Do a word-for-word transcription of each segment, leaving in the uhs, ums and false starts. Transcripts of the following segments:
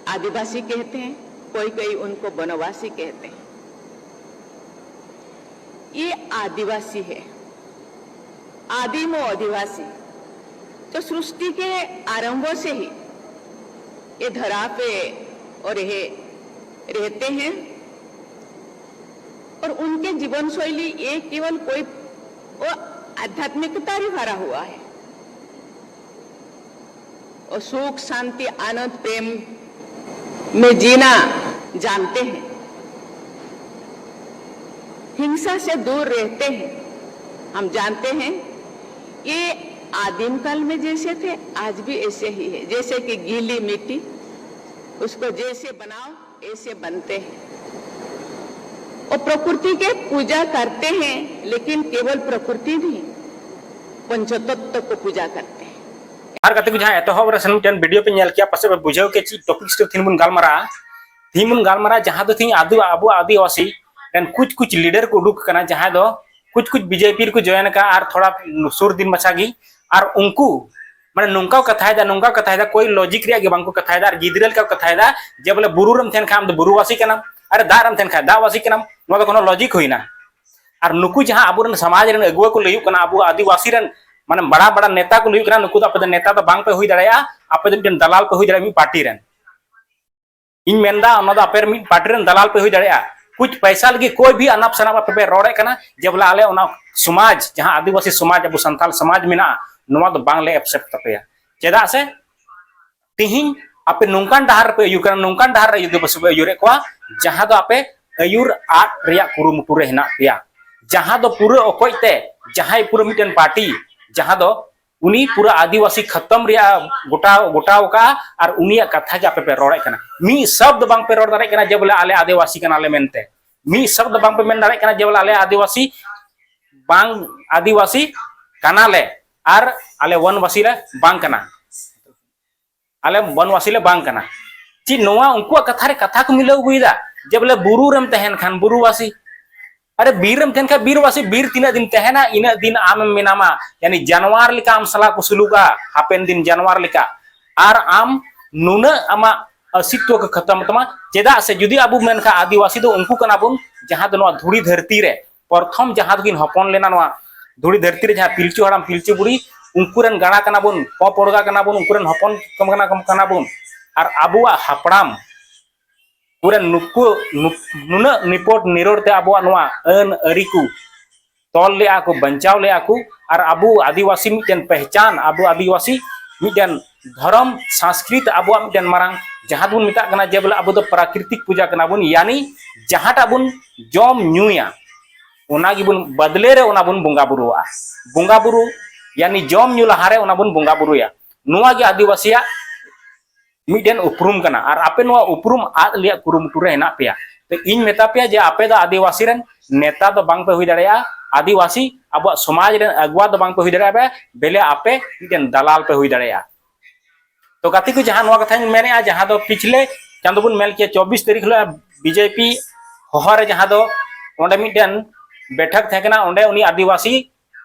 आदिवासी कहते हैं, कोई कोई उनको वनवासी कहते हैं। ये आदिवासी है, आदिम और अधिवासी, जो सृष्टि के आरंभ से ही ये धरा पे और रहे, रहते हैं। और उनके जीवन शैली ये केवल कोई वो आध्यात्मिकता ही भरा हुआ है। और सुख, शांति, आनंद, प्रेम में जीना जानते हैं, हिंसा से दूर रहते हैं। हम जानते हैं ये आदिम काल में जैसे थे, आज भी ऐसे ही है। जैसे कि गीली मिट्टी, उसको जैसे बनाओ, ऐसे बनते हैं। वो प्रकृति के पूजा करते हैं, लेकिन केवल प्रकृति नहीं, पंचतत्व को पूजा करते हैं। ᱟᱨ ᱜᱟᱛᱮ ᱠᱚ, ᱡᱟᱦᱟᱸ ᱮᱛᱚᱦᱚᱵ ᱨᱮ ᱥᱮ ᱢᱤᱫᱴᱮᱱ ᱵᱷᱤᱰᱤᱭᱳ ᱯᱮ ᱧᱮᱞ ᱠᱮᱭᱟ, ᱯᱟᱥᱮᱡ ᱯᱮ ᱵᱩᱡᱷᱟᱹᱣ ᱠᱮᱭᱟ ᱪᱮᱫ ᱴᱚᱯᱤᱠᱥ ᱛᱮ ᱛᱤᱦᱤᱧ ᱵᱚᱱ ᱜᱟᱞᱢᱟᱨᱟᱜᱼᱟ᱾ ᱛᱤᱦᱤᱧ ᱵᱚᱱ ᱜᱟᱞᱢᱟᱨᱟᱜᱼᱟ ᱡᱟᱦᱟᱸ ᱫᱚ ᱛᱤᱦᱤᱧ ᱟᱫᱚ ᱟᱵᱚ ᱟᱹᱫᱤᱵᱟᱹᱥᱤ ᱨᱮᱱ ᱠᱩᱪ ᱠᱩᱪ ᱞᱤᱰᱟᱨ ᱠᱚ ᱩᱰᱩᱠ ᱟᱠᱟᱱᱟ, ᱡᱟᱦᱟᱸᱭ ᱫᱚ ᱠᱩᱪ ᱠᱩᱪ ᱵᱤᱡᱮᱯᱤ ᱨᱮᱠᱚ ᱡᱚᱭᱮᱱ ᱟᱠᱟᱫᱼᱟ ᱟᱨ ᱛᱷᱚᱲᱟ ᱥᱩᱨ ᱫᱤᱱ ᱢᱟᱪᱷᱟ ᱜᱮ, ᱟᱨ ᱩᱱᱠᱩ ᱢᱟᱱᱮ ᱱᱚᱝᱠᱟ ᱠᱚ ᱠᱟᱛᱷᱟᱭᱮᱫᱟ, ᱱᱚᱝᱠᱟ ᱠᱚ ᱠᱟᱛᱷᱟᱭᱮᱫᱟ, ᱠᱳᱭ ᱞᱚᱡᱤᱠ ᱨᱮᱭᱟᱜ ᱜᱮ ᱵᱟᱝ ᱠᱚ ᱠᱟᱛᱷᱟᱭᱮᱫᱟ᱾ ᱟᱨ ᱜᱤᱫᱽᱨᱟᱹ ᱞᱮᱠᱟ ᱠᱚ ᱠᱟᱛᱷᱟᱭᱮᱫᱟ ᱡᱮ ᱵᱚᱞᱮ ᱵᱩᱨᱩ ᱨᱮᱢ ᱛᱟᱦᱮᱱ ᱠᱷᱟᱱ ᱟᱢ ᱫᱚ ᱵᱩᱨᱩ ᱵᱟᱥᱤ ᱠᱟᱱᱟᱢ, ᱟᱨ ᱫᱟᱜ ᱨᱮᱢ ᱛᱟᱦᱮᱱ ᱠᱷᱟᱱ ᱫᱟᱜ ᱵᱟᱥᱤ ᱠᱟᱱᱟᱢ᱾ ᱱᱚᱣᱟ ᱫᱚ ᱠᱳᱱᱳ ᱞᱚᱡᱤᱠ ᱦᱩᱭᱱᱟ? ᱟᱨ ᱱᱩᱠᱩ ᱡᱟᱦᱟᱸ ᱟᱵᱚᱨᱮᱱ ᱥᱚᱢᱟᱡᱽ ᱨᱮᱱ ᱟᱹᱜᱩᱣᱟᱹ ᱠᱚ ᱞᱟᱹᱭᱩᱜ ᱠᱟᱱᱟ, ᱟᱵᱚ ᱟᱹᱫᱤᱵᱟᱹᱥᱤ ᱨᱮᱱ ᱢᱟᱱᱮ ᱵᱟᱲᱟ ᱵᱟᱲᱟ ᱱᱮᱛᱟ ᱠᱚ ᱞᱟᱹᱭᱩᱜ ᱠᱟᱱᱟ, ᱱᱩᱠᱩ ᱫᱚ ᱟᱯᱮ ᱫᱚ ᱱᱮᱛᱟ ᱫᱚ ᱵᱟᱝ ᱯᱮ ᱦᱩᱭ ᱫᱟᱲᱮᱭᱟᱜᱼᱟ, ᱟᱯᱮ ᱫᱚ ᱢᱤᱫᱴᱮᱱ ᱫᱟᱞᱟᱞ ᱯᱮ ᱦᱩᱭ ᱫᱟᱲᱮᱭᱟᱜᱼᱟ ᱢᱤᱫ ᱯᱟᱨᱴᱤ ᱨᱮᱱ᱾ ᱤᱧ ᱢᱮᱱᱫᱟ ᱚᱱᱟ ᱫᱚ ᱟᱯᱮ ᱢᱤᱫ ᱯᱟᱨᱴᱤ ᱨᱮᱱ ᱫᱟᱞᱟᱞ ᱯᱮ ᱦᱩᱭ ᱫᱟᱲᱮᱭᱟᱜᱼᱟ᱾ ᱠᱩᱪ ᱯᱟᱭᱥᱟ ᱞᱟᱹᱜᱤᱫ ᱠᱚᱭ ᱵᱷᱤ ᱟᱱᱟᱯ ᱥᱟᱱᱟᱯ ᱟᱯᱮ ᱯᱮ ᱨᱚᱲᱮᱫ ᱠᱟᱱᱟ ᱡᱮ ᱵᱚᱞᱮ ᱟᱞᱮ ᱚᱱᱟ ᱥᱚᱢᱟᱡᱽ, ᱡᱟᱦᱟᱸ ᱟᱹᱫᱤᱵᱟᱹᱥᱤ ᱥᱚᱢᱟᱡᱽ, ᱟᱵᱚ ᱥᱟᱱᱛᱟᱞ ᱥᱚᱢᱟᱡᱽ ᱢᱮᱱᱟᱜᱼᱟ, ᱱᱚᱣᱟ ᱫᱚ ᱵᱟᱝᱞᱮ ᱮᱠᱥᱮᱯᱴ ᱛᱟᱯᱮᱭᱟ᱾ ᱪᱮᱫᱟᱜ ᱥᱮ ᱛᱤᱦᱤᱧ ᱟᱯᱮ ᱱᱚᱝᱠᱟᱱ ᱰᱟᱦᱟᱨ ᱨᱮᱯᱮ ᱟᱹᱭᱩᱨ ᱠᱟᱱᱟ, ᱱᱚᱝᱠᱟᱱ ᱰᱟᱦᱟᱨ ᱨᱮ ᱟᱹᱫᱤᱵᱟᱹᱥᱤ ᱯᱮ ᱟᱹᱭᱩᱨᱮᱫ ᱠᱚᱣᱟ, ᱡᱟᱦᱟᱸ ᱫᱚ ᱟᱯᱮ ᱟᱹᱭᱩᱨ ᱟᱫ ᱨᱮᱭᱟᱜ ᱠᱩᱨᱩᱢᱩᱴᱩ ᱨᱮ ᱦᱮᱱᱟᱜ ᱯᱮᱭᱟ, ᱡᱟᱦᱟᱸ ᱫᱚ ᱯᱩᱨᱟᱹ ᱚᱠᱚᱡ ᱛᱮ ᱡᱟᱦᱟᱸᱭ ᱯᱩᱨᱟᱹ ᱢᱤᱫᱴᱮᱱ ᱯᱟᱨᱴᱤ ᱡᱟᱦᱟᱸ ᱫᱚ ᱩᱱᱤ ᱯᱩᱨᱟᱹ ᱟᱹᱫᱤᱵᱟᱹᱥᱤ ᱠᱷᱟᱛᱚᱢ ᱨᱮᱭᱟᱜ ᱜᱚᱴᱟ, ᱜᱚᱴᱟᱣ ᱟᱠᱟᱫᱼᱟ, ᱟᱨ ᱩᱱᱤᱭᱟᱜ ᱠᱟᱛᱷᱟ ᱜᱮ ᱟᱯᱮ ᱯᱮ ᱨᱚᱲᱮᱫ ᱠᱟᱱᱟ᱾ ᱢᱤᱫ ᱥᱚᱵᱫ ᱵᱟᱝ ᱯᱮ ᱨᱚᱲ ᱫᱟᱲᱮᱭᱟᱜ ᱠᱟᱱᱟ ᱡᱮ ᱵᱚᱞᱮ ᱟᱞᱮ ᱟᱹᱫᱤᱵᱟᱹᱥᱤ ᱠᱟᱱᱟᱞᱮ ᱢᱮᱱᱛᱮ᱾ ᱢᱤᱫ ᱥᱚᱵᱫ ᱵᱟᱝ ᱯᱮ ᱢᱮᱱ ᱫᱟᱲᱮᱭᱟᱜ ᱠᱟᱱᱟ ᱡᱮ ᱵᱚᱞᱮ ᱟᱞᱮ ᱟᱹᱫᱤᱵᱟᱹᱥᱤ ᱵᱟᱝ, ᱟᱹᱫᱤᱵᱟᱹᱥᱤ ᱠᱟᱱᱟᱞᱮ ᱟᱨ ᱟᱞᱮ ᱵᱚᱱᱵᱟᱥᱤ ᱞᱮ ᱵᱟᱝ ᱠᱟᱱᱟ, ᱟᱞᱮ ᱵᱚᱱᱵᱟᱥᱤ ᱞᱮ ᱵᱟᱝ ᱠᱟᱱᱟ᱾ ᱪᱮᱫ ᱱᱚᱣᱟ ᱩᱱᱠᱩᱣᱟᱜ ᱠᱟᱛᱷᱟ ᱨᱮ ᱠᱟᱛᱷᱟ ᱠᱚ ᱢᱤᱞᱟᱹᱣ ᱟᱹᱜᱩᱭᱮᱫᱟ ᱡᱮ ᱵᱚᱞᱮ ᱵᱩᱨᱩ ᱨᱮᱢ ᱛᱟᱦᱮᱱ ᱠᱷᱟᱱ ᱵᱩᱨᱩᱵᱟᱥᱤ? ᱟᱨᱮ ᱵᱤᱨ ᱨᱮᱢ ᱛᱟᱦᱮᱱ ᱠᱷᱟᱱ ᱵᱤᱨᱵᱟᱥᱤ, ᱵᱤᱨ ᱛᱤᱱᱟᱹᱜ ᱫᱤᱱ ᱛᱟᱦᱮᱱᱟ ᱤᱱᱟᱹᱜ ᱫᱤᱱ ᱟᱢᱮᱢ ᱢᱮᱱᱟᱢᱟ, ᱭᱟᱱᱤ ᱡᱟᱱᱣᱟᱨ ᱞᱮᱠᱟ ᱟᱢ ᱥᱟᱞᱟᱜ ᱠᱚ ᱥᱩᱞᱩᱠᱟ ᱦᱟᱯᱮᱱ ᱫᱤᱱ ᱡᱟᱱᱣᱟᱨ ᱞᱮᱠᱟ᱾ ᱟᱨ ᱟᱢ ᱱᱩᱱᱟᱹᱜ ᱟᱢᱟᱜ ᱚᱥᱤᱛᱣᱚ ᱠᱚ ᱠᱷᱟᱛᱚᱢ ᱛᱟᱢᱟ᱾ ᱪᱮᱫᱟᱜ ᱥᱮ ᱡᱩᱫᱤ ᱟᱵᱚ ᱢᱮᱱᱠᱷᱟᱱ ᱟᱹᱫᱤᱵᱟᱹᱥᱤ ᱫᱚ ᱩᱱᱠᱩ ᱠᱟᱱᱟ ᱵᱚᱱ ᱡᱟᱦᱟᱸ ᱫᱚ ᱱᱚᱣᱟ ᱫᱷᱩᱲᱤ ᱫᱷᱟᱹᱨᱛᱤ ᱨᱮ ᱯᱨᱚᱛᱷᱚᱢ ᱡᱟᱦᱟᱸ ᱫᱚᱠᱤᱱ ᱦᱚᱯᱚᱱ ᱞᱮᱱᱟ, ᱱᱚᱣᱟ ᱫᱷᱩᱲᱤ ᱫᱷᱟᱹᱨᱛᱤ ᱨᱮ ᱡᱟᱦᱟᱸ ᱯᱤᱞᱪᱩ ᱦᱟᱲᱟᱢ ᱯᱤᱞᱪᱩ ᱵᱩᱲᱦᱤ, ᱩᱱᱠᱩ ᱨᱮᱱ ᱜᱟᱬᱟ ᱠᱟᱱᱟ ᱵᱚᱱ, ᱯᱚᱯᱚᱲᱜᱟ ᱠᱟᱱᱟ ᱵᱚᱱ, ᱩᱱᱠᱩ ᱨᱮᱱ ᱦᱚᱯᱚᱱ ᱠᱟᱱᱟ, ᱠᱟᱱᱟ ᱵᱚᱱ᱾ ᱟᱨ ᱟᱵᱚᱣᱟᱜ ᱦᱟᱯᱲᱟᱢ ᱠᱚᱨᱮᱱ ᱱᱩᱠᱩ, ᱱᱩᱠ-, ᱱᱩᱱᱟᱹᱜ ᱱᱤᱯᱚᱴ ᱱᱤᱨᱚᱲ ᱛᱮ ᱟᱵᱚᱣᱟᱜ ᱱᱚᱣᱟ ᱟᱹᱱ ᱟᱹᱨᱤ ᱠᱚ ᱛᱚᱞ ᱞᱮᱜᱼᱟ ᱠᱚ, ᱵᱟᱧᱪᱟᱣ ᱞᱮᱜᱼᱟ ᱠᱚ᱾ ᱟᱨ ᱟᱵᱚ ᱟᱹᱫᱤᱵᱟᱹᱥᱤ ᱢᱤᱫᱴᱮᱱ ᱯᱮᱦᱪᱟᱱ, ᱟᱵᱚ ᱟᱹᱫᱤᱵᱟᱹᱥᱤ ᱢᱤᱫᱴᱮᱱ ᱫᱷᱚᱨᱚᱢ, ᱥᱚᱝᱥᱠᱨᱤᱛ ᱟᱵᱚᱣᱟᱜ ᱢᱤᱫᱴᱮᱱ ᱢᱟᱨᱟᱝ, ᱡᱟᱦᱟᱸ ᱫᱚᱵᱚᱱ ᱢᱮᱛᱟᱜ ᱠᱟᱱᱟ ᱡᱮ ᱵᱚᱞᱮ ᱟᱵᱚ ᱫᱚ ᱯᱨᱟᱠᱨᱤᱛᱤᱠ ᱯᱩᱡᱟ ᱠᱟᱱᱟ ᱵᱚᱱ, ᱭᱟᱱᱤ ᱡᱟᱦᱟᱸᱴᱟᱜ ᱵᱚᱱ ᱡᱚᱢ ᱧᱩᱭᱟ, ᱚᱱᱟ ᱜᱮᱵᱚᱱ ᱵᱟᱫᱞᱮ ᱨᱮ ᱚᱱᱟ ᱵᱚᱱ ᱵᱚᱸᱜᱟ ᱵᱩᱨᱩᱣᱟᱜᱼᱟ᱾ ᱵᱚᱸᱜᱟ ᱵᱩᱨᱩ, ᱭᱟᱱᱤ ᱡᱚᱢ ᱧᱩ ᱞᱟᱦᱟᱨᱮ ᱚᱱᱟ ᱵᱚᱱ ᱵᱚᱸᱜᱟ ᱵᱩᱨᱩᱭᱟ᱾ ᱱᱚᱣᱟ ᱜᱮ ᱟᱹᱫᱤᱵᱟᱹᱥᱤᱭᱟᱜ ᱢᱤᱫᱴᱮᱱ ᱩᱯᱨᱩᱢ ᱠᱟᱱᱟ᱾ ᱟᱨ ᱟᱯᱮ ᱱᱚᱣᱟ ᱩᱯᱨᱩᱢ ᱟᱫ ᱨᱮᱭᱟᱜ ᱠᱩᱨᱩᱢᱩᱴᱩ ᱨᱮ ᱦᱮᱱᱟᱜ ᱯᱮᱭᱟ᱾ ᱛᱚ ᱤᱧ ᱢᱮᱛᱟ ᱯᱮᱭᱟ ᱡᱮ ᱟᱯᱮ ᱫᱚ ᱟᱹᱫᱤᱵᱟᱹᱥᱤ ᱨᱮᱱ ᱱᱮᱛᱟ ᱫᱚ ᱵᱟᱝ ᱯᱮ ᱦᱩᱭ ᱫᱟᱲᱮᱭᱟᱜᱼᱟ, ᱟᱹᱫᱤᱵᱟᱹᱥᱤ ᱟᱵᱚᱣᱟᱜ ᱥᱚᱢᱟᱡᱽ ᱨᱮᱱ ᱟᱹᱜᱩᱣᱟ ᱫᱚ ᱵᱟᱝ ᱯᱮ ᱦᱩᱭ ᱫᱟᱲᱮᱭᱟᱜᱼᱟ, ᱵᱮᱞᱮ ᱟᱯᱮ ᱢᱤᱫᱴᱮᱱ ᱫᱟᱞᱟᱞ ᱯᱮ ᱦᱩᱭ ᱫᱟᱲᱮᱭᱟᱜᱼᱟ᱾ ᱛᱚ ᱜᱟᱛᱮ ᱠᱚ, ᱡᱟᱦᱟᱸ ᱱᱚᱣᱟ ᱠᱟᱛᱷᱟᱧ ᱢᱮᱱᱮᱫᱼᱟ, ᱡᱟᱦᱟᱸ ᱫᱚ ᱯᱤᱪᱷᱞᱮ ᱪᱟᱸᱫᱚ ᱵᱚᱱ ᱢᱮᱱ ᱠᱮᱭᱟ ᱪᱚᱵᱵᱤᱥ ᱛᱟᱹᱨᱤᱠᱷ ᱦᱤᱞᱳᱜ ᱵᱤᱡᱮᱯᱤ ᱦᱚᱦᱚ ᱨᱮ ᱡᱟᱦᱟᱸ ᱫᱚ ᱚᱸᱰᱮ ᱢᱤᱫᱴᱮᱱ ᱵᱮᱴᱷᱟᱠ ᱛᱟᱦᱮᱸ ᱠᱟᱱᱟ, ᱚᱸᱰᱮ ᱩᱱᱤ ᱟᱹᱫᱤᱵᱟᱹᱥᱤ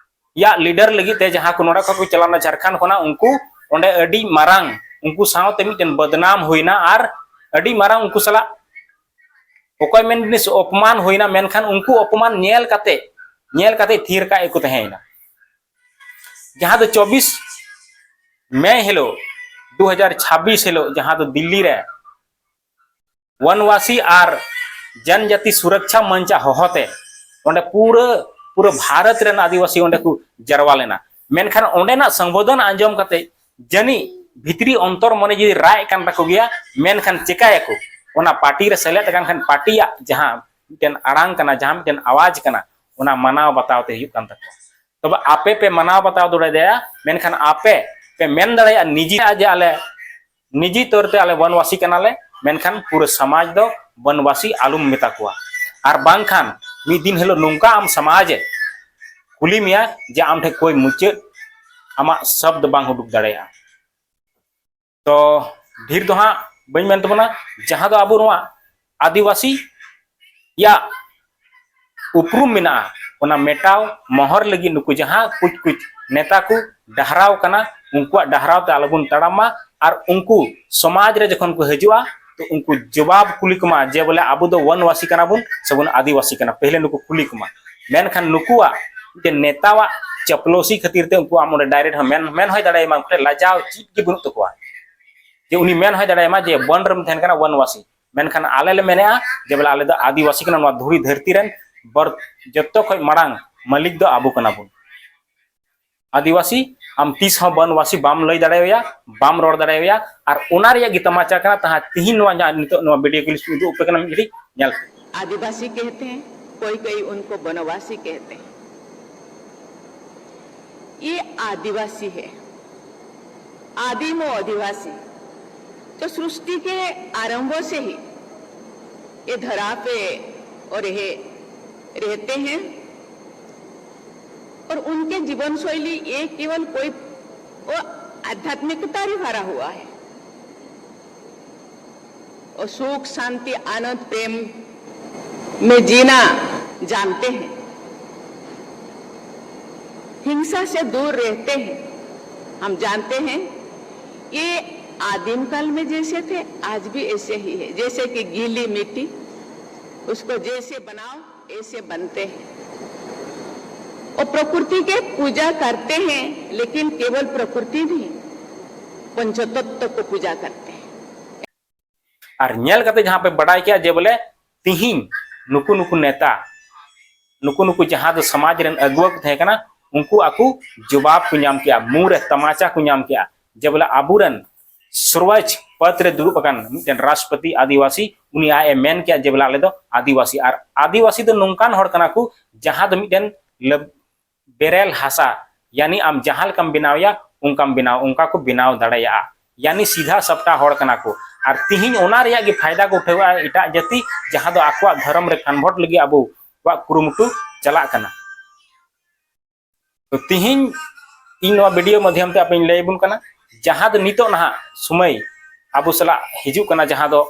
ᱭᱟᱜ ᱞᱤᱰᱟᱨ ᱞᱟᱹᱜᱤᱫ ᱛᱮ ᱡᱟᱦᱟᱸ ᱠᱚ ᱱᱚᱰᱮ ᱠᱷᱚᱱ ᱠᱚ ᱪᱟᱞᱟᱣ ᱞᱮᱱᱟ ᱡᱷᱟᱲᱠᱷᱚᱸᱰ ᱠᱷᱚᱱᱟᱜ, ᱩᱱᱠᱩ ᱚᱸᱰᱮ ᱟᱹᱰᱤ ᱢᱟᱨᱟᱝ ᱩᱱᱠᱩ ᱥᱟᱶᱛᱮ ᱢᱤᱫᱴᱮᱱ ᱵᱚᱫᱱᱟᱢ ᱦᱩᱭᱱᱟ ᱟᱨ ᱟᱹᱰᱤ ᱢᱟᱨᱟᱝ ᱩᱱᱠᱩ ᱥᱟᱞᱟᱜ ᱚᱠᱚᱭ ᱢᱮᱱ ᱡᱤᱱᱤᱥ ᱚᱯᱚᱢᱟᱱ ᱦᱩᱭᱱᱟ, ᱢᱮᱱᱠᱷᱟᱱ ᱩᱱᱠᱩ ᱚᱯᱚᱢᱟᱱ ᱧᱮᱞ ᱠᱟᱛᱮ, ᱧᱮᱞ ᱠᱟᱛᱮ ᱛᱷᱤᱨ ᱠᱟᱜ ᱜᱮᱠᱚ ᱛᱟᱦᱮᱸᱭᱮᱱᱟ᱾ ᱡᱟᱦᱟᱸ ᱫᱚ ᱪᱚᱵᱵᱤᱥ ᱢᱮ ᱦᱤᱞᱳᱜ, ᱫᱩ ᱦᱟᱡᱟᱨ ᱪᱷᱟᱵᱵᱤᱥ ᱦᱤᱞᱳᱜ, ᱡᱟᱦᱟᱸ ᱫᱚ ᱫᱤᱞᱞᱤ ᱨᱮ ᱵᱚᱱᱣᱟᱥᱤ ᱟᱨ ᱡᱚᱱᱡᱟᱛᱤ ᱥᱩᱨᱚᱠᱪᱷᱟ ᱢᱚᱧᱪ ᱟᱜ ᱦᱚᱦᱚᱛᱮ ᱚᱸᱰᱮ ᱯᱩᱨᱟᱹ, ᱯᱩᱨᱟᱹ ᱵᱷᱟᱨᱚᱛ ᱨᱮᱱ ᱟᱹᱫᱤᱵᱟᱹᱥᱤ ᱚᱸᱰᱮ ᱠᱚ ᱡᱟᱨᱣᱟ ᱞᱮᱱᱟ᱾ ᱢᱮᱱᱠᱷᱟᱱ ᱚᱸᱰᱮᱱᱟᱜ ᱥᱚᱝᱵᱳᱫᱷᱚᱱ ᱟᱸᱡᱚᱢ ᱠᱟᱛᱮ ᱡᱟᱹᱱᱤᱡ ᱵᱷᱤᱛᱨᱤ ᱚᱱᱛᱚᱨ ᱢᱚᱱᱮ ᱡᱩᱫᱤ ᱨᱟᱜ ᱮᱫ ᱠᱟᱱ ᱛᱟᱠᱚ ᱜᱮᱭᱟ, ᱢᱮᱱᱠᱷᱟᱱ ᱪᱮᱠᱟᱭᱟᱠᱚ? ᱚᱱᱟ ᱯᱟᱨᱴᱤ ᱨᱮ ᱥᱮᱞᱮᱫ ᱟᱠᱟᱱ ᱠᱷᱟᱱ ᱯᱟᱨᱴᱤᱭᱟᱜ ᱡᱟᱦᱟᱸ ᱢᱤᱫᱴᱮᱱ ᱟᱲᱟᱝ ᱠᱟᱱᱟ, ᱡᱟᱦᱟᱸ ᱢᱤᱫᱴᱮᱱ ᱟᱣᱟᱡᱽ ᱠᱟᱱᱟ, ᱚᱱᱟ ᱢᱟᱱᱟᱣ ᱵᱟᱛᱟᱣ ᱛᱮ ᱦᱩᱭᱩᱜ ᱠᱟᱱ ᱛᱟᱠᱚᱣᱟ᱾ ᱛᱚᱵᱮ ᱟᱯᱮ ᱯᱮ ᱢᱟᱱᱟᱣ ᱵᱟᱛᱟᱣ ᱫᱟᱲᱮᱭᱟᱫᱟ, ᱢᱮᱱᱠᱷᱟᱱ ᱟᱯᱮ ᱯᱮ ᱢᱮᱱ ᱫᱟᱲᱮᱭᱟᱜᱼᱟ ᱱᱤᱡᱮ ᱡᱮ ᱟᱞᱮ ᱱᱤᱡᱤ ᱛᱚᱨ ᱛᱮ ᱟᱞᱮ ᱵᱚᱱᱣᱟᱥᱤ ᱠᱟᱱᱟᱞᱮ, ᱢᱮᱱᱠᱷᱟᱱ ᱯᱩᱨᱟᱹ ᱥᱚᱢᱟᱡᱽ ᱫᱚ ᱵᱚᱱᱣᱟᱥᱤ ᱟᱞᱚᱢ ᱢᱮᱛᱟ ᱠᱚᱣᱟ᱾ ᱟᱨ ᱵᱟᱝᱠᱷᱟᱱ ᱢᱤᱫ ᱫᱤᱱ ᱦᱤᱞᱳᱜ ᱱᱚᱝᱠᱟ ᱟᱢ ᱥᱚᱢᱟᱡᱽ ᱮ ᱠᱩᱞᱤ ᱢᱮᱭᱟ ᱡᱮ ᱟᱢ ᱴᱷᱮᱱ ᱠᱚᱭ ᱢᱩᱪᱟᱹᱫ ᱟᱢᱟᱜ ᱥᱚᱵᱫ ᱵᱟᱝ ᱩᱰᱩᱠ ᱫᱟᱲᱮᱭᱟᱜᱼᱟ᱾ ᱛᱚ ᱰᱷᱮᱨ ᱫᱚ ᱦᱟᱸᱜ ᱵᱟᱹᱧ ᱢᱮᱱ ᱛᱟᱵᱚᱱᱟ, ᱡᱟᱦᱟᱸ ᱫᱚ ᱟᱵᱚ ᱱᱚᱣᱟ ᱟᱹᱫᱤᱵᱟᱹᱥᱤ ᱭᱟᱜ ᱩᱯᱨᱩᱢ ᱢᱮᱱᱟᱜᱼᱟ, ᱚᱱᱟ ᱢᱮᱴᱟᱣ ᱢᱚᱦᱚᱨ ᱞᱟᱹᱜᱤᱫ ᱱᱩᱠᱩ ᱡᱟᱦᱟᱸ ᱠᱩᱪ ᱠᱩᱪ ᱱᱮᱛᱟ ᱠᱚ ᱰᱟᱦᱨᱟᱣ ᱠᱟᱱᱟ, ᱩᱱᱠᱩᱣᱟᱜ ᱰᱟᱦᱨᱟᱣ ᱛᱮ ᱟᱞᱚᱵᱚᱱ ᱛᱟᱲᱟᱢ ᱢᱟ᱾ ᱟᱨ ᱩᱱᱠᱩ ᱥᱚᱢᱟᱡᱽ ᱨᱮ ᱡᱚᱠᱷᱚᱱ ᱠᱚ ᱦᱤᱡᱩᱜᱼᱟ, ᱛᱚ ᱩᱱᱠᱩ ᱡᱚᱵᱟᱵ ᱠᱩᱞᱤ ᱠᱚᱢᱟ ᱡᱮ ᱵᱚᱞᱮ ᱟᱵᱚ ᱫᱚ ᱵᱚᱱᱣᱟᱥᱤ ᱠᱟᱱᱟ ᱵᱚᱱ ᱥᱮ ᱵᱚᱱ ᱟᱹᱫᱤᱵᱟᱹᱥᱤ ᱠᱟᱱᱟ, ᱯᱮᱦᱞᱮ ᱱᱩᱠᱩ ᱠᱩᱞᱤ ᱠᱚᱢᱟ᱾ ᱢᱮᱱᱠᱷᱟᱱ ᱱᱩᱠᱩᱣᱟᱜ ᱢᱤᱫᱴᱮᱱ ᱱᱮᱛᱟᱣᱟᱜ ᱪᱟᱯᱞᱩᱥᱤ ᱠᱷᱟᱹᱛᱤᱨ ᱛᱮ ᱩᱱᱠᱩ ᱟᱢ ᱚᱸᱰᱮ direct ᱦᱚᱸ ᱢᱮᱱ, ᱢᱮᱱ ᱦᱚᱸᱭ ᱫᱟᱲᱮᱭᱟᱢᱟ, ᱩᱱᱠᱩ ᱴᱷᱮᱱ ᱞᱟᱡᱟᱣ ᱪᱮᱫ ᱜᱮ ᱵᱟᱹᱱᱩᱜ ᱛᱟᱠᱚᱣᱟ᱾ ᱡᱮ ᱩᱱᱤ ᱢᱮᱱ ᱦᱚᱸᱭ ᱫᱟᱲᱮᱭᱟᱢᱟ ᱡᱮ ᱵᱚᱱ ᱨᱮᱢ ᱛᱟᱦᱮᱱ ᱠᱟᱱᱟ, ᱵᱚᱱᱣᱟᱥᱤ᱾ ᱢᱮᱱᱠᱷᱟᱱ ᱟᱞᱮ ᱞᱮ ᱢᱮᱱᱮᱜᱼᱟ ᱡᱮ ᱵᱚᱞᱮ ᱟᱞᱮ ᱫᱚ ᱟᱹᱫᱤᱵᱟᱹᱥᱤ ᱠᱟᱱᱟ, ᱱᱚᱣᱟ ᱫᱷᱩᱲᱤ ᱫᱷᱟᱹᱨᱛᱤ ᱨᱮᱱ ᱵᱚᱨ-, ᱡᱚᱛᱚ ᱠᱷᱚᱡ ᱢᱟᱲᱟᱝ ᱢᱟᱹᱞᱤᱠ ᱫᱚ ᱟᱵᱚ ᱠᱟᱱᱟ ᱵᱚᱱ᱾ ᱟᱹᱫᱤᱵᱟᱹᱥᱤ ᱟᱢ ᱛᱤᱥ ᱦᱚᱸ ᱵᱚᱱᱣᱟᱥᱤ ᱵᱟᱢ ᱞᱟᱹᱭ ᱫᱟᱲᱮᱣᱟᱭᱟ, ᱵᱟᱢ ᱨᱚᱲ ᱫᱟᱲᱮᱣᱟᱭᱟ᱾ ᱟᱨ ᱚᱱᱟ ᱨᱮᱭᱟᱜ ᱜᱮ ᱛᱟᱢᱟᱪᱟ ᱠᱟᱱᱟ ᱛᱟᱦᱟᱸ ᱛᱤᱦᱤᱧ ᱱᱚᱣᱟ ᱡᱟᱦᱟᱸ ᱱᱤᱛᱚᱜ ᱱᱚᱣᱟ video clip ᱩᱫᱩᱜ ᱟᱯᱮ ᱠᱟᱱᱟ, ᱢᱤᱫ ᱜᱷᱟᱹᱲᱤᱡ ᱧᱮᱞ ᱯᱮ᱾ आदिवासी कहते हैं, कोई कोई उनको वनवासी कहते हैं। ये आदिवासी है, आदिम और अधिवासी, जो सृष्टि के आरंभों से ही ये धरा पे और रहे, रहते हैं। और उनके जीवन शैली ये केवल कोई वो आध्यात्मिकता ही भरा हुआ है। और सुख, शांति, आनंद, प्रेम में जीना जानते हैं, हिंसा से दूर रहते हैं। हम जानते हैं ये आदिम काल में जैसे थे, आज भी ऐसे ही है। जैसे कि गीली मिट्टी, उसको जैसे बनाओ, ऐसे बनते हैं। और प्रकृति के पूजा करते हैं, लेकिन केवल प्रकृति नहीं, पंचतत्व को पूजा करते हैं। ᱟᱨ ᱧᱮᱞ ᱠᱟᱛᱮ ᱡᱟᱦᱟᱸ ᱯᱮ ᱵᱟᱰᱟᱭ ᱠᱮᱜᱼᱟ ᱡᱮ ᱵᱚᱞᱮ ᱛᱤᱦᱤᱧ ᱱᱩᱠᱩ ᱱᱩᱠᱩ ᱱᱮᱛᱟ, ᱱᱩᱠᱩ ᱱᱩᱠᱩ ᱡᱟᱦᱟᱸ ᱫᱚ ᱥᱚᱢᱟᱡᱽ ᱨᱮᱱ ᱟᱹᱜᱩᱣᱟᱹ ᱠᱚ ᱛᱟᱦᱮᱸ ᱠᱟᱱᱟ, ᱩᱱᱠᱩ ᱟᱠᱚ ᱡᱚᱵᱟᱵ ᱠᱚ ᱧᱟᱢ ᱠᱮᱜᱼᱟ, ᱢᱩ ᱨᱮ ᱛᱟᱢᱟᱪᱟ ᱠᱚ ᱧᱟᱢ ᱠᱮᱜᱼᱟ ᱡᱮ ᱵᱚᱞᱮ ᱟᱵᱚᱨᱮᱱ ᱥᱚᱨᱣᱟᱡᱽ ᱯᱚᱫᱽ ᱨᱮ ᱫᱩᱲᱩᱵ ᱟᱠᱟᱱ ᱢᱤᱫᱴᱮᱱ ᱨᱟᱥᱴᱨᱚᱯᱚᱛᱤ ᱟᱹᱫᱤᱵᱟᱹᱥᱤ, ᱩᱱᱤ ᱟᱡ ᱮ ᱢᱮᱱ ᱠᱮᱜᱼᱟ ᱡᱮ ᱵᱚᱞᱮ ᱟᱞᱮ ᱫᱚ ᱟᱹᱫᱤᱵᱟᱹᱥᱤ᱾ ᱟᱨ ᱟᱹᱫᱤᱵᱟᱹᱥᱤ ᱫᱚ ᱱᱚᱝᱠᱟᱱ ᱦᱚᱲ ᱠᱟᱱᱟ ᱠᱚ ᱡᱟᱦᱟᱸ ᱫᱚ ᱢᱤᱫᱴᱮᱱ ᱞᱟᱹᱵ-, ᱵᱮᱨᱮᱞ ᱦᱟᱥᱟ, ᱭᱟᱱᱤ ᱟᱢ ᱡᱟᱦᱟᱸ ᱞᱮᱠᱟᱢ ᱵᱮᱱᱟᱣ ᱮᱭᱟ, ᱚᱱᱠᱟᱢ ᱵᱮᱱᱟᱣ, ᱚᱱᱠᱟ ᱠᱚ ᱵᱮᱱᱟᱣ ᱫᱟᱲᱮᱭᱟᱜᱼᱟ᱾ ᱭᱟᱱᱤ ᱥᱤᱫᱷᱟ ᱥᱟᱯᱴᱟ ᱦᱚᱲ ᱠᱟᱱᱟ ᱠᱚ᱾ ᱟᱨ ᱛᱤᱦᱤᱧ ᱚᱱᱟ ᱨᱮᱭᱟᱜ ᱜᱮ ᱯᱷᱟᱭᱫᱟ ᱠᱚ ᱩᱴᱷᱟᱹᱣᱟ ᱮᱴᱟᱜ ᱡᱟᱹᱛᱤ, ᱡᱟᱦᱟᱸ ᱫᱚ ᱟᱠᱚᱣᱟᱜ ᱫᱷᱚᱨᱚᱢ ᱨᱮ convert ᱞᱟᱹᱜᱤᱫ ᱟᱵᱚᱣᱟᱜ ᱠᱩᱨᱩᱢᱩᱴᱩ ᱪᱟᱞᱟᱜ ᱠᱟᱱᱟ᱾ ᱛᱚ ᱛᱤᱦᱤᱧ ᱤᱧ ᱱᱚᱣᱟ video ᱢᱟᱫᱷᱭᱚᱢ ᱛᱮ ᱟᱯᱮᱧ ᱞᱟᱹᱭ ᱟᱵᱚᱱ ᱠᱟᱱᱟ, ᱡᱟᱦᱟᱸ ᱫᱚ ᱱᱤᱛᱚᱜ ᱱᱟᱦᱟᱜ ᱥᱚᱢᱚᱭ ᱟᱵᱚ ᱥᱟᱞᱟᱜ ᱦᱤᱡᱩᱜ ᱠᱟᱱᱟ, ᱡᱟᱦᱟᱸ ᱫᱚ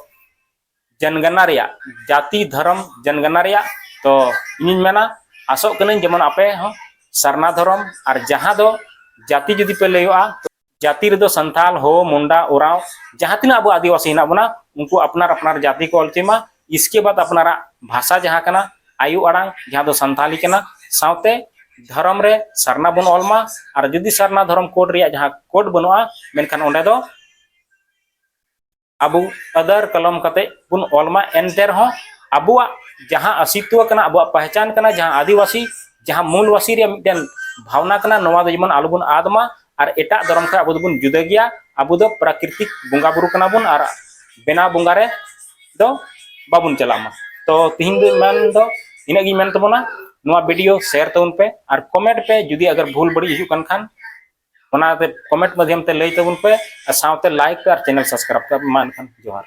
ᱡᱚᱱᱜᱚᱱᱟ ᱨᱮᱭᱟᱜ, ᱡᱟᱹᱛᱤ ᱫᱷᱚᱨᱚᱢ ᱡᱚᱱᱜᱚᱱᱟ ᱨᱮᱭᱟᱜ᱾ ᱛᱚ ᱤᱧᱤᱧ ᱢᱮᱱᱟ, ᱟᱥᱚᱜ ᱠᱟᱹᱱᱟᱹᱧ ᱡᱮᱢᱚᱱ ᱟᱯᱮ ᱦᱚᱸ ᱥᱟᱨᱱᱟ ᱫᱷᱚᱨᱚᱢ, ᱟᱨ ᱡᱟᱦᱟᱸ ᱫᱚ ᱡᱟᱹᱛᱤ ᱡᱩᱫᱤ ᱯᱮ ᱞᱟᱹᱭᱚᱜᱼᱟ, ᱡᱟᱹᱛᱤ ᱨᱮᱫᱚ ᱥᱟᱱᱛᱟᱞ, ᱦᱳ, ᱢᱩᱱᱰᱟ, ᱳᱨᱟᱸᱣ, ᱡᱟᱦᱟᱸ ᱛᱤᱱᱟᱹᱜ ᱟᱵᱚ ᱟᱹᱫᱤᱵᱟᱹᱥᱤ ᱦᱮᱱᱟᱜ ᱵᱚᱱᱟ, ᱩᱱᱠᱩ ᱟᱯᱱᱟᱨ ᱟᱯᱱᱟᱨ ᱡᱟᱹᱛᱤ ᱠᱚ ᱚᱞ ᱦᱚᱪᱚᱭ ᱢᱟ᱾ ᱤᱥᱠᱮ ᱵᱟᱫ ᱟᱯᱱᱟᱨᱟᱜ ᱵᱷᱟᱥᱟ ᱡᱟᱦᱟᱸ ᱠᱟᱱᱟ, ᱟᱭᱳ ᱟᱲᱟᱝ, ᱡᱟᱦᱟᱸ ᱫᱚ ᱥᱟᱱᱛᱟᱞᱤ ᱠᱟᱱᱟ, ᱥᱟᱶᱛᱮ ᱫᱷᱚᱨᱚᱢ ᱨᱮ ᱥᱟᱨᱱᱟ ᱵᱚᱱ ᱚᱞ ᱢᱟ᱾ ᱟᱨ ᱡᱩᱫᱤ ᱥᱟᱨᱱᱟ ᱫᱷᱚᱨᱚᱢ ᱠᱳᱰ ᱨᱮᱭᱟᱜ ᱡᱟᱦᱟᱸ ᱠᱳᱰ ᱵᱟᱹᱱᱩᱜᱼᱟ, ᱢᱮᱱᱠᱷᱟᱱ ᱚᱸᱰᱮ ᱫᱚ ᱟᱵᱚ ᱟᱫᱟᱨ ᱠᱚᱞᱚᱢ ᱠᱟᱛᱮ ᱵᱚᱱ ᱚᱞ ᱢᱟ᱾ ᱮᱱᱛᱮ ᱨᱮᱦᱚᱸ ᱟᱵᱚᱣᱟᱜ ᱡᱟᱦᱟᱸ ᱚᱥᱤᱛᱣᱚ ᱠᱟᱱᱟ, ᱟᱵᱚᱣᱟᱜ ᱯᱟᱦᱪᱟᱱ ᱠᱟᱱᱟ, ᱡᱟᱦᱟᱸ ᱟᱹᱫᱤᱵᱟᱹᱥᱤ, ᱡᱟᱦᱟᱸ ᱢᱩᱞᱵᱟᱹᱥᱤ ᱨᱮᱭᱟᱜ ᱢᱤᱫᱴᱮᱱ ᱵᱷᱟᱵᱽᱱᱟ ᱠᱟᱱᱟ, ᱱᱚᱣᱟ ᱫᱚ ᱡᱮᱢᱚᱱ ᱟᱞᱚᱵᱚᱱ ᱟᱫ ᱢᱟ᱾ ᱟᱨ ᱮᱴᱟᱜ ᱫᱷᱚᱨᱚᱢ ᱠᱷᱚᱱ ᱟᱵᱚ ᱫᱚᱵᱚᱱ ᱡᱩᱫᱟᱹ ᱜᱮᱭᱟ᱾ ᱟᱵᱚ ᱫᱚ ᱯᱨᱟᱠᱨᱤᱛᱤᱠ ᱵᱚᱸᱜᱟ ᱵᱩᱨᱩ ᱠᱟᱱᱟ ᱵᱚᱱ, ᱟᱨ ᱵᱮᱱᱟᱣ ᱵᱚᱸᱜᱟ ᱨᱮ ᱫᱚ ᱵᱟᱵᱚᱱ ᱪᱟᱞᱟᱜ ᱢᱟ᱾ ᱛᱚ ᱛᱤᱦᱤᱧ ᱫᱚ ᱢᱮᱱ ᱫᱚ ᱤᱱᱟᱹᱜ ᱜᱤᱧ ᱢᱮᱱ ᱛᱟᱵᱚᱱᱟ᱾ ᱱᱚᱣᱟ ᱵᱷᱤᱰᱤᱭᱳ ᱥᱮᱭᱟᱨ ᱛᱟᱵᱚᱱ ᱯᱮ ᱟᱨ ᱠᱚᱢᱮᱱᱴ ᱯᱮ, ᱡᱩᱫᱤ ᱟᱜᱟᱨ ᱵᱷᱩᱞ ᱵᱟᱹᱲᱤᱡ ᱦᱤᱡᱩᱜ ᱠᱟᱱ ᱠᱷᱟᱱ ᱚᱱᱟᱛᱮ ᱠᱚᱢᱮᱱᱴ ᱢᱟᱫᱽᱫᱷᱚᱢ ᱛᱮ ᱞᱟᱹᱭ ᱛᱟᱵᱚᱱ ᱯᱮ, ᱟᱨ ᱥᱟᱶᱛᱮ ᱞᱟᱭᱤᱠ ᱯᱮ ᱟᱨ ᱪᱮᱱᱮᱞ ᱥᱟᱵᱥᱠᱨᱟᱭᱤᱵ ᱯᱮ᱾ ᱢᱟ ᱮᱱᱠᱷᱟᱱ ᱡᱚᱦᱟᱨ᱾